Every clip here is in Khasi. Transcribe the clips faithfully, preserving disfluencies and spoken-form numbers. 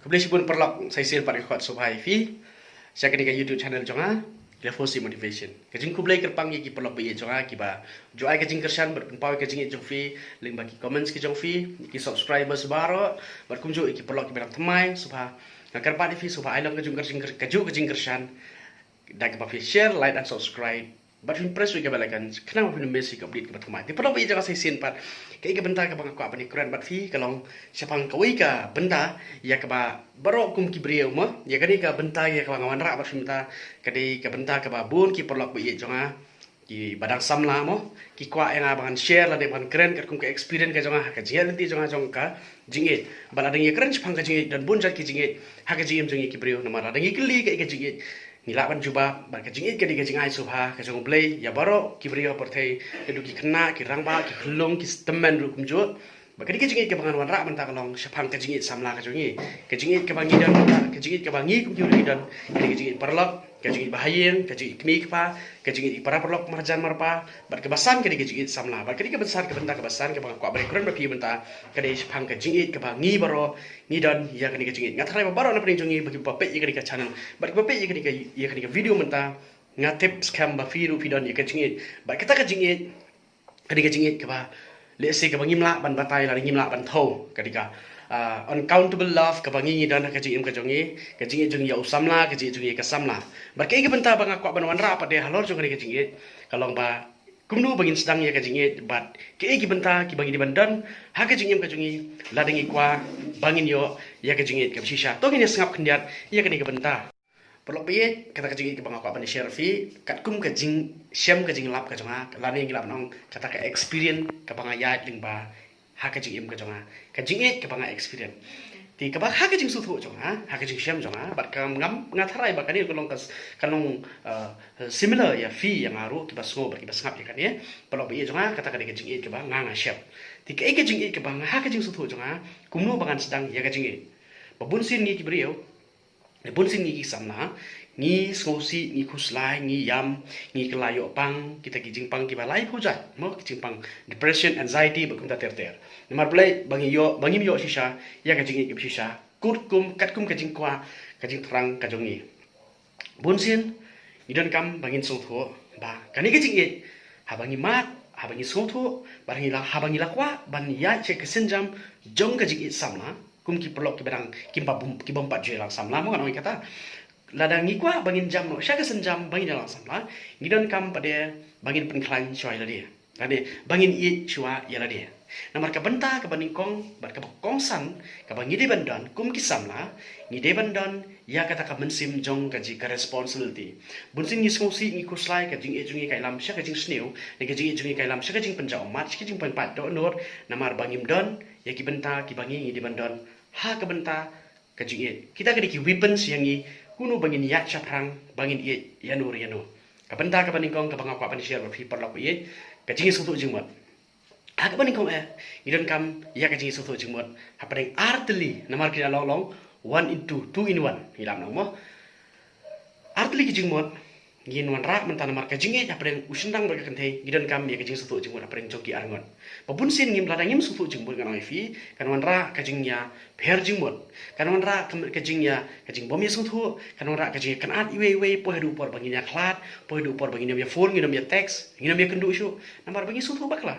Khublei shibun paralok, sa shisien pat nga kwah sngewbha ïa phi sha kane ka YouTube channel jong nga, Clever Motivation. Ka jingkhublei kyrpang ïa ki paralok ba ïeit jong nga kiba ju ai ka jingkyrshan bad pynpaw ïa ka jingïeit jong phi lyngba ki comments ki jong phi, ki subscribers baroh, bad kumjuh ïa ki paralok kiba dang thymmai, sngewbha nga kyrpad ïa phi sngewbha ai long ka jingkyrshan, ka jingkyrshan da kaba phi share, like and subscribe. Bad phin press ïa ka bell icon khnang ba phin ym miss ïa ka update kaba thymmai. Te paralok ba ïeit jong nga, sa shisien pat kaei ka bynta kaba nga kwah ban ïakren bad phi ka long shaphang kawei ka bynta ïa kaba baroh kum ki briew mo, ïa kane ka bynta ïa kaba nga wanrah bad phi mynta ka dei ka bynta kaba bun ki paralok ba ïeit jong nga kiba dang samla mo, ki kwah ïa nga ba ngan share lane ba ngan kren katkum ka experience ka jong nga ha ka jingïaid lynti jong nga jong ka jingïeit. Bad lada ngi ïakren shaphang ka jingïeit, don bun jait ki jingïeit ha ka jingim jong ngi ki briew, namar lada ngi kylli kaei ka jingïeit, ngi lah ban jubab, bad ka jingïeit ka dei ka jingai sngewbha ka jong U Blei ïa baroh ki briew ha pyrthei, naduh ki khynnah, ki rangbah, ki khyllung, ki tymmen ruh kumjuh. Bad ka dei ka jingïeit kaba ngan wanrah mynta ka long shaphang ka jingïeit samla ka jong ngi. Ka jingïeit kaba ngi don mynta, ka jingïeit kaba ngi kum ki briew ngi don, ka dei ka jingïeit paralok, ka jingïeit ba ha ïing, ka jingïeit kmie kpa, ka jingïeit para paralok marjan marpa, bad kaba san ka dei ka jingïeit samla. Bad ka dei kaba san, ka bynta kaba san kaba nga kwah ban ïakren bad phi mynta ka dei shaphang ka jingïeit kaba ngi baroh ngi don ïa kane ka jingïeit. Nga tharai ba baroh na pdeng jong ngi ba kiba peit ïa kane ka channel bad kiba peit ïa kane ka, ïa kane ka video mynta, nga tip skhem ba phi ruh phi don ïa ka jingïeit. Bad kata ka jingïeit ka dei ka jingïeit kaba lehse kaba ngim lah ban batai lane ngim lah ban thew. Ka dei ka, ah, uncountable love kaba ngi ngi don ha ka jingim ka jong ngi, ka jingïeit jong ngi ïa u samla, ka jingïeit jong ngi ïa ka samla. Bad kaei ka bynta ba nga kwah ban wanrah pat de halor jong kane ka jingïeit ka long ba kumno ba ngin sdang ïa ka jingïeit bad kaei ki bynta kiba ngi dei ban don ha ka jingim ka jong ngi lada ngi kwah ba ngin ïoh ïa ka jingïeit kaba shisha. To ngin ïa sngap khyndiat ïa kane ka bynta. Paralok ba ïeit, kata ka jingïeit kaba nga kwah ban share phi katkum ka jingshem ka jinglap ka jong nga, lane ngi lah ban ong kata ka experience kaba nga ïaid lyngba ha ka jingim ka jong nga, ka jingïeit kaba nga experience. Te kaba ha ka jingsngewthuh jong nga, ha ka jingshem jong nga, bad ka ngam, nga tharai ba kane ka long ka s-, ka long, uh, similar ïa phi ïa nga ruh kiba sngew bad kiba sngap ïa kane. Paralok ba ïeit jong nga, kata ka dei ka jingïeit kaba nga nga shem. Te kaei ka jingïeit kaba nga ha ka jingsngewthuh jong nga, kumno ba ngan sdang ïa ka jingïeit. Ba bun sien ngi ki briew, bun sien ngi ki samla, ngi sngewsih, ngi khuslai, ngi ïam, ngi kylla ïoh pang, kita ki jingpang kiba lai phew jait mo, ki jingpang depression, anxiety bad kumta ter ter. Namar balei? Ba ngi ïoh, ba ngim ïoh shisha ïa ka jingïeit kaba shisha katkum, katkum ka jingkwah, ka jingthrang ka jong ngi. Bun sien ngi donkam ba ngin sngewthuh ba kane ka jingïeit, haba ngi mad, haba ngi sngewthuh, ba ngi la, haba ngi la kwah ban ïaid sha ka sienjam jong ka jingïeit samla, kum ki paralok kiba dang, kiba bym, ki bym pat ju ïalang samla mo, ngan ong ïa kata. Lada ngi kwah ba ngin jam noh sha ka sienjam ba ngin ïalang samla, ngi donkam pat de ba ngin pynkhlaiñ shuwa ïa lade, lane ba ngin ïeit shuwa ïa lade. Namar ka bynta kaba nyngkong bad kaba kongsan kaba ngi dei ban don kum ki samla, ngi dei ban don ïa kata ka mynsiem jong ka ji-, ka responsibility. Bun sien ngi sngewsih, ngi khuslai, ka jingïeit jong ngi ka ïalam sha ka jingsniew, ne ka jingïeit jong ngi ka ïalam sha ka jingpynjaw ummat, sha ka jingpynpait dohnud, namar ba ngim don ïa ki bynta kiba ngi, ngi dei ban don ha ka bynta ka jingïeit. Kita ka dei ki weapons ïa ngi kumno ba ngin ïaid shaphrang, ba ngin ïeit ïano re ïano. Ka bynta kaba nyngkong kaba nga kwah ban share bad phi paralok ba ïeit, ka jingïasngewthuh jingmut. Ha kaba nyngkong eh, ngi donkam ïa ka jingïasngewthuh jingmut hapdeng ar tylli, namar ki la long long, one in two, two in one, ngi lah ban ong mo. Ar tylli ki jingmut ngin wanrah mynta namar ka jingïeit hapdeng u shynrang bad ka kynthei, ngi donkam ïa ka jingïasngewthuh jingmut hapdeng jong ki arngut. Ba bun sien ngim, lada ngim sngewthuh jingmut, ngan ong ïa phi, kan wanrah ka jingïapher jingmut, kan wanrah ka, ka jingïa, ka jingbym ïasngewthuh, kan wanrah ka jingïakynad iwei iwei, poi haduh por ba ngin ïakhlad, poi haduh por ba ngin ym ïa phone, ngin ym ïa text, ngin ym ïakynduh shuh, namar ba ngi sngewthuh bakla.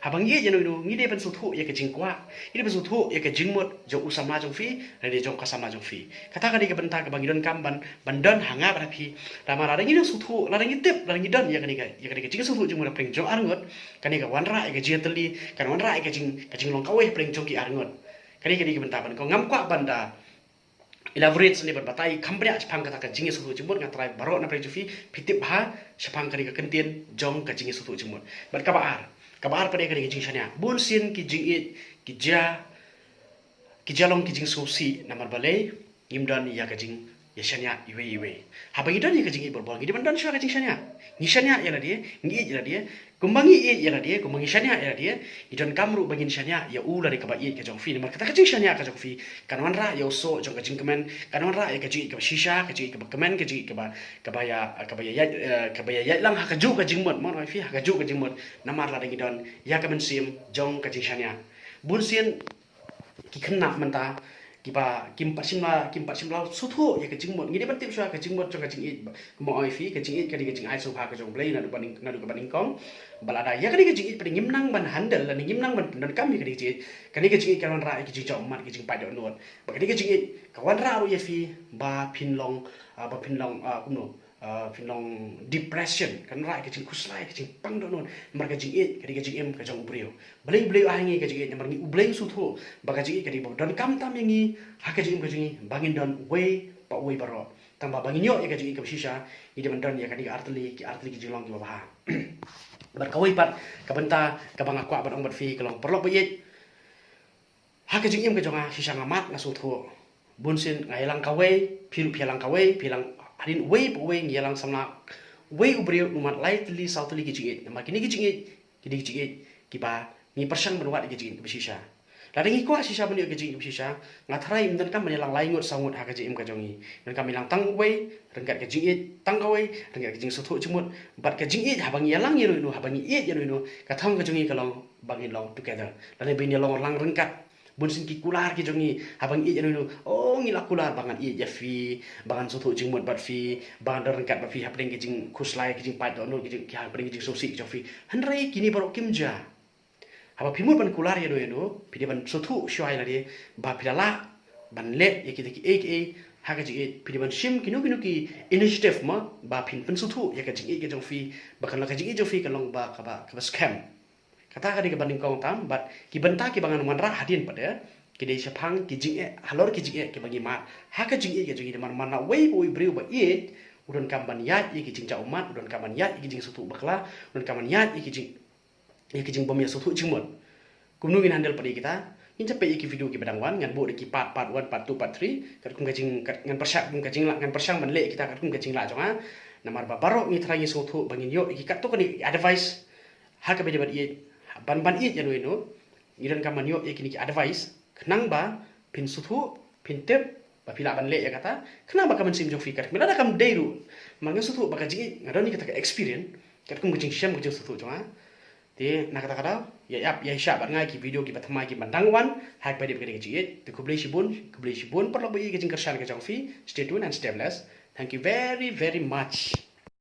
Haba ngi ïeit ïano ïano, ngi dei ban sngewthuh ïa ka jingkwah, ngi dei ban sngewthuh ïa ka jingmut jong u samla jong phi lane jong ka samla jong phi. Kata ka dei ka bynta kaba ngi donkam ban, ban don ha nga bad ha phi. Namar lada ngi sngewthuh, lada ngi tip, lada ngi don ïa kane ka, ïa kane ka jingïasngewthuh jingmut hapdeng jong arngut, kane ka wanrah ïa ka jingïatylli, kan wanrah ïa ka jing, ka jinglong kawei hapdeng jong ki arngut. Kane ka dei ka bynta ba nyngkong. Ngam kwah ban da elaborate ne ban batai kham bniah shaphang kata ka jingïasngewthuh jingmut, nga tharai baroh na pdeng jong phi phi tip bha shaphang kane ka kyntien jong ka jingïasngewthuh jingmut. Bad kaba ar, kaba ar pat de ka dei ka jingshaniah. Bun sien ki jingïeit ki jia, ki jia long ki jingsngewsih, namar balei? Ngim don ïa ka jingïashaniah iwei iwei. Haba ngi don ïa ka jingïeit borbor, ngi dei ban don shuwa ka jingshaniah. Ngi shaniah ïa lade, ngi ïeit ïa lade. Kumba ngi ïeit ïa lade, kumba ngi shaniah ïa lade, ngi donkam ruh ba ngin shaniah ïa u lane kaba ïeit ka jong phi. Namar kata ka jingshaniah ka jong phi kan wanrah ïa u soh jong ka jingkmen, kan wanrah ïa ka jingïeit kaba shisha, ka jingïeit kaba kmen, ka jingïeit kaba, kaba ïa, kaba ïa, ïa, eh, kaba ïa ïaid lang ha kajuh ka jingmut, mon oi phi, ha kajuh ka jingmut. Namar lada ngi don ïa ka mynsiem jong ka jingshaniah. Bun sien ki khynnah mynta kiba kim pat shym la, kim pat shym la sngewthuh ïa ka jingmut. Ngi dei ban tip shuwa ka jingmut jong ka jingïeit, kumba ong ïa phi, ka jingïeit ka dei ka jingai sngewbha ka jong U Blei naduh ba nyng-, naduh kaba nyngkong. Bad lada ïa kane ka jingïeit pat ngim nang ban handle lane ngim nang ban pyndonkam ïa kane ka jingïeit, kane ka jingïeit ka wanrah ïa ka jingjaw ummat, ka jingpait dohnud. Bad kane ka jingïeit ka wanrah ruh ïa phi ba phin long, ah, ba phin long, ah, kumno, ah, phin long depression, ka wanrah ïa ka jingkhuslai, ka jingpang dohnud. Namar ka jingïeit ka dei ka jingim ka jong u briew. Balei, balei ha ngi ka jingïeit? Namar ngi, U Blei u sngewthuh ba ka jingïeit ka dei ba donkam tam ïa ngi ha ka jingim ka jong ngi, ba ngin don uwei pa uwei baroh. Tang ba, ba ngin ïoh ïa ka jingïeit kaba shisha, ngi dei ban don ïa kane ka artylli, ki artylli ki jinglong kiba bha. Bad kawei pat ka bynta kaba nga kwah ban ong bad phi ka long, paralok ba ïeit, ha ka jingim ka jong nga, shisha nga mad, nga sngewthuh. Bunsien nga ïalang kawei, phi ruh phi ïalang kawei, phi ïalang, hadien uwei pa uwei ngi ïalang samla uwei u briew, u mad lai tylli saw tylli ki jingïeit. Namar kine ki jingïeit, kine ki jingïeit kiba ngi pyrshang ban wad ïa ka jingïeit kaba shisha. Lada ngi kwah shisha ban ïoh ïa ka jingïeit kaba shisha, nga tharai ym donkam ban ïalang lai ngut saw ngut ha ka jingim ka jong ngi. Donkam ïalang tang uwei, ryngkat ka jingïeit tang kawei, ryngkat ka jingsngewthuh jingmut. Bad ka jingïeit, haba ngi ïalang ïano ïano, haba ngi ïeit ïano ïano, ka thong ka jong ngi ka long ba ngin long together, lane ba ngin ïalong lang ryngkat. Bunsien ki kular ki jong ngi, haba ngi ïeit ïano ïano, oh, ngi la kular ba ngan ïeit ïa phi, ba ngan sngewthuh jingmut bad phi, ba ngan don ryngkat bad phi hapdeng ki jingkhuslai, ki jingpait dohnud, ki jing, ki hapdeng ki jingsngewsih ki jong phi. Hynrei kine baroh kim jia. Haba phi mut ban kular ïano ïano, phi dei ban sngewthuh shuwa ïa lade ba phi la lah ban leh ïa kita kiei kiei ha ka jingïeit. Phi dei ban shim kino kino ki initiative mo, ba phin pynsngewthuh ïa ka jingïeit ka jong phi, ba kan long ka jingïeit jong phi kan long ba kaba, kaba skhem. Kata ka dei kaba nyngkong tam, bad ki bynta kiba ngan wanrah hadien pat de ki dei shaphang ki jingeh, halor ki jingeh kiba ngi mad ha ka jingïeit ka jong ngi. Namar man la uwei pa uwei u briew ba ïeit, u donkam ban ïaid ïa ki jingjaw ummat, u donkam ban ïaid ïa ki jingsngewthuh bakla, u donkam ban ïaid ïa ki jing, ïa ki jingbym ïasngewthuh jingmut. Kumno ngin handle pat ïa kita? Ngin sa peit ïa ki video kiba dang wan, ngan buh da ki part, part one, part two, part three. Katkum ka jing, kat, ngan pyrshang, kum ka jinglah, ngan pyrshang ban leh ïa kita katkum ka jinglah jong nga. Namar ba baroh ngi trai ngi sngewthuh ba ngin ïoh ïa ki katto katne advice ha kaba ïadei bad ïeit, ban, ban ïeit ïano ïano. Ngi donkam ban ïoh ïa kine ki advice khnang ba phin sngewthuh, phin tip ba phi lah ban leh ïa kata, khnang ba ka mynsiem jong phi, katkum lada kam dei ruh, ma nga sngewthuh ba ka jingïeit, nga don ïa kata ka experience katkum ka jingshem ka jingsngewthuh jong nga. Te na kata ka daw, ïa ïap ïa shah bad nga ïa ki video kiba thymmai kiba dang wan ha kaba ïadei bad ka jingïeit. Te khublei shibun, khublei shibun paralok ba ïeit, ka jingkyrshan ka jong phi. Stay tuned and stay blessed. Thank you very, very much.